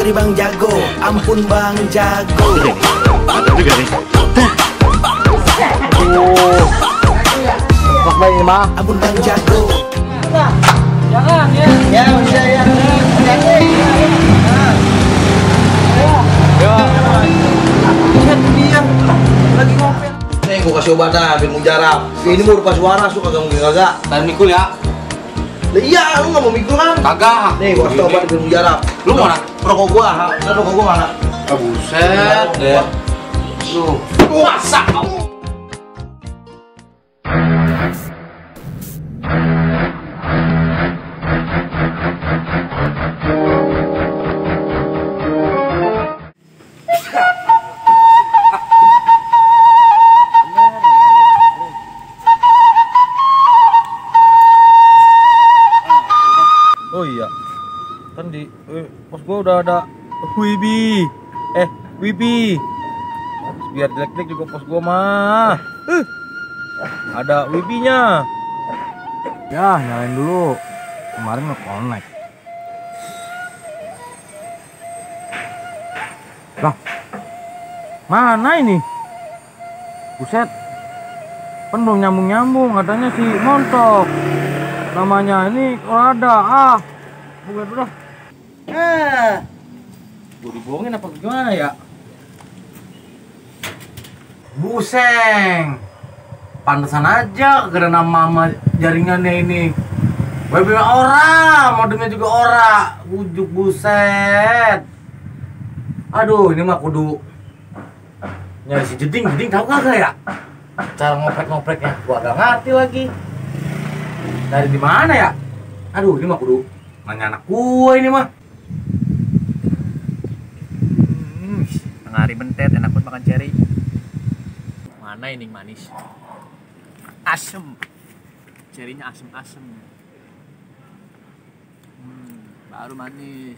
dari Bang Jago. Ampun Bang Jago. Ada juga nih. Pas bayi ini mah. Ampun Bang Jago. Jangan ya. Ya udah ya. Diam. Lagi ngopi. Nih gua kasih obat dah biar mujarab. Ini mau rupa suara suka kagak mungkin kagak. Tahan mikul ya. Lah iya, lu enggak mau mikul kan? Kagak. Nih gua kasih obat biar mujarab. Lu mana? Rokok gua, rokok gua mana? Ah, buset deh. Lu masak kamu. Oh iya, kan di pos gua udah ada Wibi, Wibi. Biar jelek-jelek juga pos gua mah. Ada Wibinya. Ya, nyalain dulu. Kemarin nge-connect. Lah, mana ini? Buset, kan belum nyambung-nyambung. Katanya si montok. Namanya ini kalau ada bukan udah. Gue dibohongin apa gimana ya? Buseng. Pantesan aja karena nama jaringannya ini. WB ora, modemnya juga ora. Ujuk buset. Aduh, ini mah kudu nyari si Jeding tahu kagak ya? Cara ngoprek-ngopreknya gua agak ngerti lagi. Dari di mana ya? Aduh, ini mah kudu nanya anak gua ini mah. Tengah hari bentet, enak banget makan ceri. Mana ini manis? Asem. Cerinya asem-asem. Baru manis.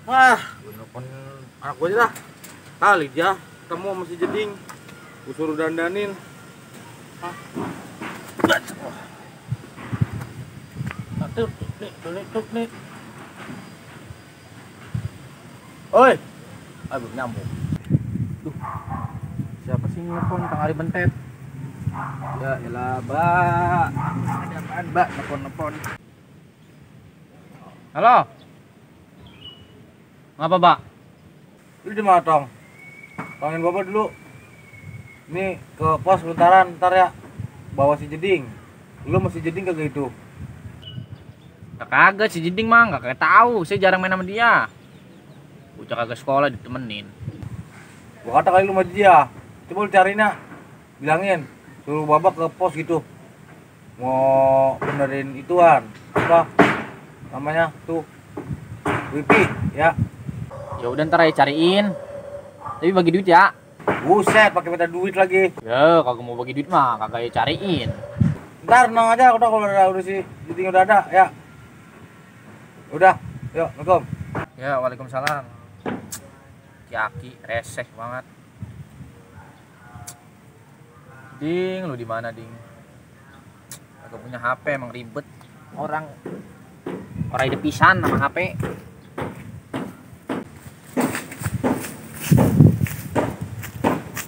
Wah, gue nelfon anak gue aja dah. Kali dia ketemu sama si Jeding. Gue suruh dandanin. Nih. Oi. Belum nyambung. Duh. Siapa sih nelfon tengah hari bentet? Ya elah, Mbak. Ada apaan, Mbak? Nelfon. Halo. Ngapa, Mbak? Lu di mana, Tong? Tongin Bapak dulu. Ini ke pos bentaran, ntar ya. Bawa si Jeding. Lu masih Jeding kagak itu? Kagak si Jeding mah kagak tahu. Saya jarang main sama dia. Bocah kagak sekolah ditemenin. Gua kata kali lu sama dia. Coba lu cariin ya. Bilangin suruh Babak ke pos gitu. Mau benerin ituan. Apa namanya tuh? Wipi ya. Ya udah ntar aja cariin. Tapi bagi duit ya. Buset, pakai minta duit lagi. Ya, kagak mau bagi duit mah kagak ya cariin. Ntar tenang aja, udah kalau udah si Jeding udah ada ya. Udah, yuk, Assalamualaikum. Ya, waalaikumsalam. Aki resek banget. Ding, lu di mana, Ding? Kagak punya HP, emang ribet. Orang ide pisan sama HP.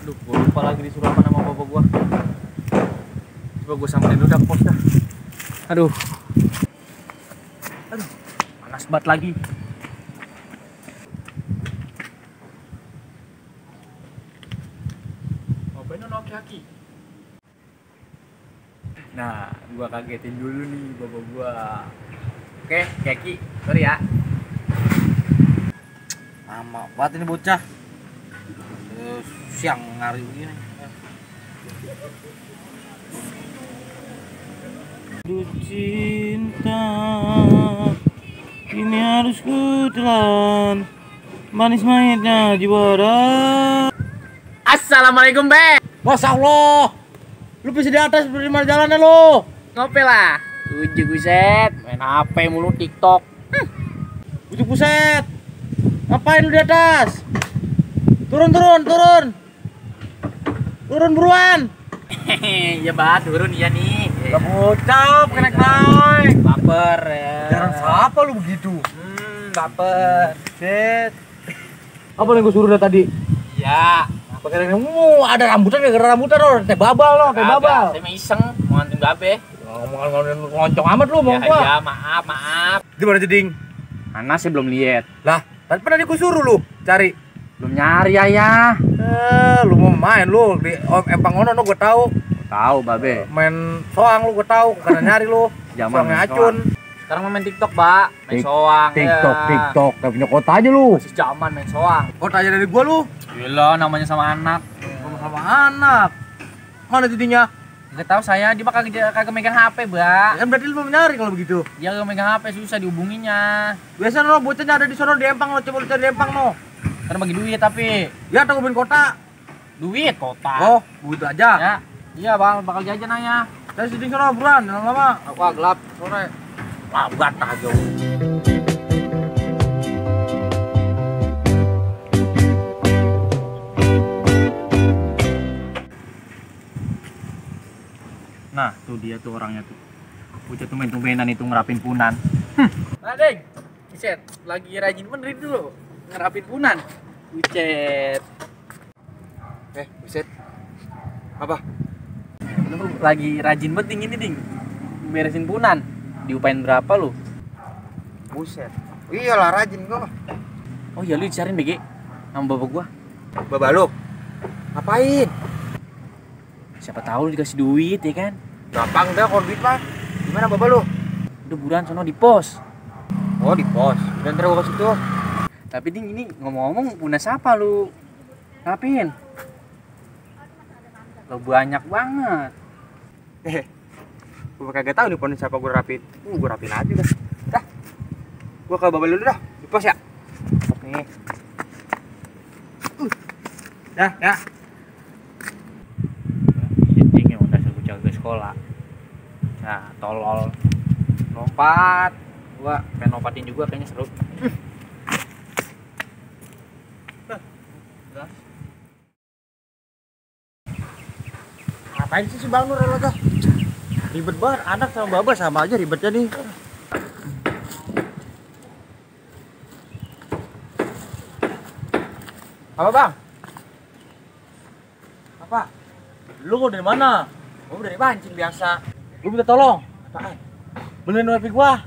Aduh, gua lupa lagi disuruh apa nama bapak gua. Coba gua samperin dulu dah pos dah. Aduh, panas banget lagi. Aki. Nah, gua kagetin dulu nih bapak gua. Oke, Aki, sorry ya. Lama banget ini bocah. Siang ngari begini. Aduh cinta, ini harus ku telan. Manis mainnya jiwa. Assalamualaikum, Be. Masya Allah, lu bisa di atas di mana jalannya lo? Ngopi lah. Ujuk buset, main HP mulu TikTok. Ujuk buset. Ngapain lu di atas? Turun. Turun buruan. Ya, Bah, turun ya nih. Gak bocap, naik. Baper ya. Jarang siapa lu begitu? Baper. Set. Apa yang gue suruh dari tadi? Iya. Pakai ada rambutan gak? Rambutan lo, teh babal lo, teh babal. Saya mah iseng mau ngantin babe. Ngomong ngoncong amat lu mau gua. Ya, maaf. Di mana jeding? Mana sih belum lihat. Lah, tadi pernah gue suruh lu cari. Belum nyari ayah. Lu mau main lu di Empang Ono gue tahu. Tahu babe. Main soang lu gue tahu, karena nyari lu. Zaman Soangnya main acun. Sekarang main TikTok, Pak. Main soang. TikTok. Gak punya kota aja lu. Masih zaman main soang. Kota aja dari gua lu. Gila, namanya sama anak. Sama anak. Mana jadinya? Gak tahu saya, dia mah kagak megang HP, Mbak. Kan berarti lu belum nyari kalau begitu. Dia kagak megang HP, susah dihubunginya. Biasa lo bocahnya ada di sono di Empang lo, coba lu cari di Empang no. Kan bagi duit tapi. Ya tungguin kota. Duit kota. Oh, begitu aja. Ya. Iya, Bang, bakal jajan ayah. Dari sini sono buruan, lama-lama. Aku gelap sore. Labat aja. Nah, tuh dia tuh orangnya tuh. Bocah tumben-tumbenan itu ngerapin punan. Nah, Deng. Buset, lagi rajin benerin dulu. Ngerapin punan. Buset. Buset. Apa? Lu lagi rajin banget ding ini, Ding. Beresin punan. Diupain berapa lu? Buset. Iyalah rajin gua. Oh iya, lu dicariin BG sama bapak gua. Bapak lu. Ngapain? Siapa tahu lu dikasih duit ya kan? Gampang dah kalau duit mah. Gimana bapak lu? Udah buruan sono di pos. Oh, di pos. Dan terus ke situ. Tapi Ding, ini ngomong-ngomong punas apa lu? Ngapain? Lo banyak banget. Gua kagak tahu nih pon siapa gua rapin. Gua rapin aja dah. Dah. Gua ke bapak lu dah. Di pos ya. Oke. Dah, ya. Ding yang udah suruh jaga sekolah. Nah, tolol. Lompat. Gua pengen lompatin juga kayaknya seru. Ngapain sih si Bang Nur lo tuh? Ribet banget, anak sama bapak sama aja ribetnya nih. Apa Bang? Apa? Lu kok dari mana? Gua dari pancing biasa. Lu minta tolong. Apaan? Benerin wifi gua.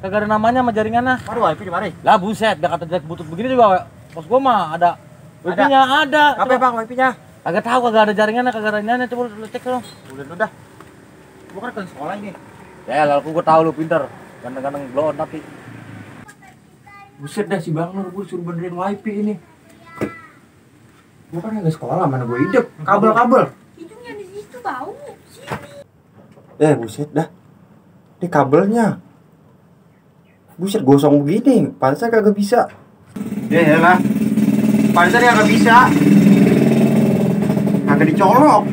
Kagak ada namanya sama jaringannya. Waduh, wifi di mana? Lah buset, udah kata jelek butut begini juga. Pos gua mah ada wifi-nya ada. Apa Bang wifi-nya? Kagak tahu, kagak ada jaringannya, kagak ada iniannya. Coba lu cek dong. Udah. Gua kan ke sekolah ini. Ya, lalu gua tahu lu pinter. Ganteng-ganteng blow on tapi. Buset dah si Bang Nur, gua suruh benerin wifi ini. Gua kan nggak sekolah, mana gua hidup. Kabel. Hidungnya di situ bau. Sini. Buset dah. Ini kabelnya. Buset gosong begini, panasnya kagak bisa. Ya lah. Panasnya kagak bisa. Kagak dicolok.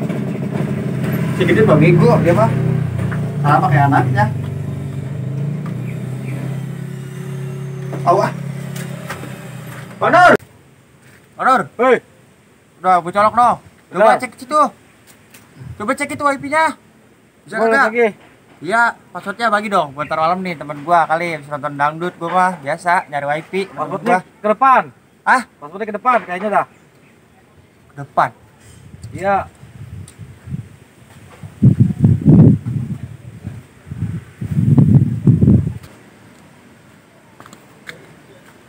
Si gede bang ego dia mah. Sama kayak anaknya. Awah. Panor. Hei, Udah, gue colok no. Coba Udah. cek situ. Coba cek itu wifi-nya. Bisa boleh kagak? lagi. Iya, passwordnya bagi dong. Buat ntar malam nih temen gua kali bisa nonton dangdut gua mah biasa nyari wifi. Passwordnya ke depan. Ah, Passwordnya ke depan kayaknya dah. ke depan. Iya.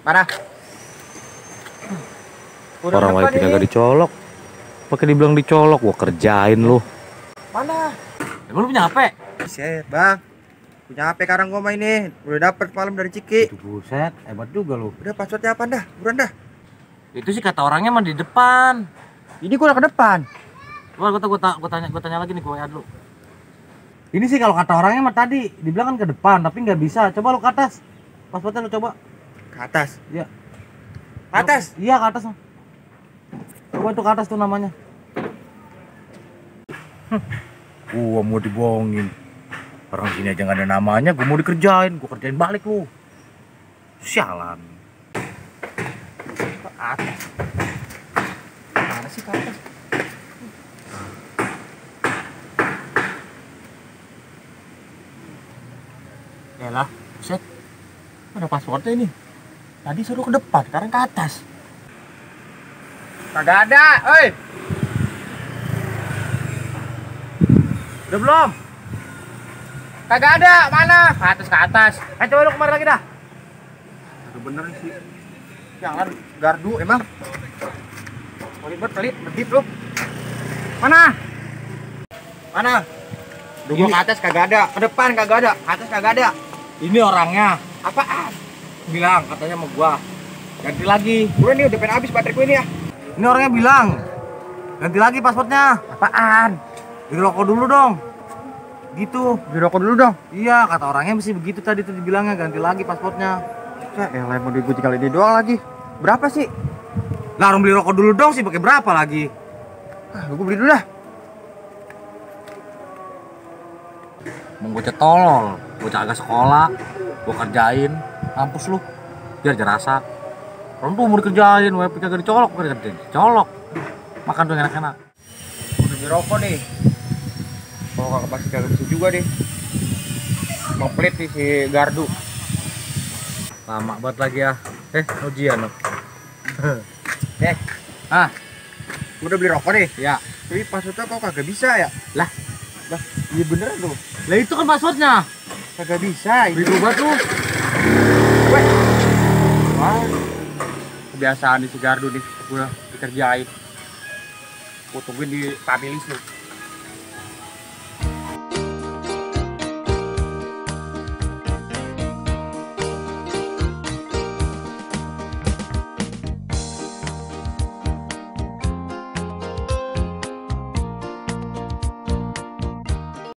Mana? Udah Orang depan wifi ini. kagak dicolok. Pakai dibilang dicolok, gua kerjain lu. Mana? Emang lu punya HP? Buset, Bang. Punya HP sekarang gua mah ini. Udah dapet malam dari Ciki. Buset, hebat juga lu. Udah passwordnya apa dah? Buruan dah. Itu sih kata orangnya mah di depan. Ini gua udah ke depan. Gua tanya lagi nih, gua add lu. Ini sih kalau kata orangnya mah tadi dibilang kan ke depan, tapi nggak bisa. Coba lu ke atas. Passwordnya lu coba. Ke atas. Iya. Ke atas. Iya, ke atas. Coba itu ke atas tuh namanya. Gua mau dibohongin. Orang sini aja nggak ada namanya, gua mau dikerjain. Gua kerjain balik lu. Sialan. Ke atas. Mana sih ke atas? Yalah, buset. Mana passwordnya ini? Tadi suruh ke depan, sekarang ke atas. Kagak ada, oi. Udah belum? Kagak ada, mana? Ke atas, ke atas. Coba lu kemari lagi dah. Aduh bener sih. Jangan gardu emang. Pelit, medip lu. Mana? Mana? Gua ke atas kagak ada, ke depan kagak ada, ke atas kagak ada. Ini orangnya Apaan? bilang katanya sama gua ganti lagi. Gue nih udah pengen habis baterai gue ini ya. Ini orangnya bilang ganti lagi passwordnya. Apaan? Di rokok dulu dong. Gitu. Beli rokok dulu dong. Iya, kata orangnya mesti begitu tadi tuh dibilangnya ganti lagi passwordnya. Ya elah mau gue tinggal ini doang lagi. Berapa sih? Lah orang beli rokok dulu dong sih pakai berapa lagi? Ah, gue beli dulu dah. Mau gue tolol, gue kagak sekolah, gue kerjain, mampus lu, biar jerasa. Orang tuh mau dikerjain, WP kagak dicolok, kagak dicolok. Makan tuh enak-enak. Udah beli rokok nih. Kalau kagak pasti kagak bisa juga deh. Mau pelit nih si gardu. Lama banget lagi ya. Ujian loh. Gue udah beli rokok nih. Ya. Tapi passwordnya kok kagak bisa ya? Lah, Iya beneran tuh. lah itu kan passwordnya. Kagak bisa. Berubah tuh. Wah. Kebiasaan nih si gardu nih. Gue dikerjain. Gue tungguin di panelis lu.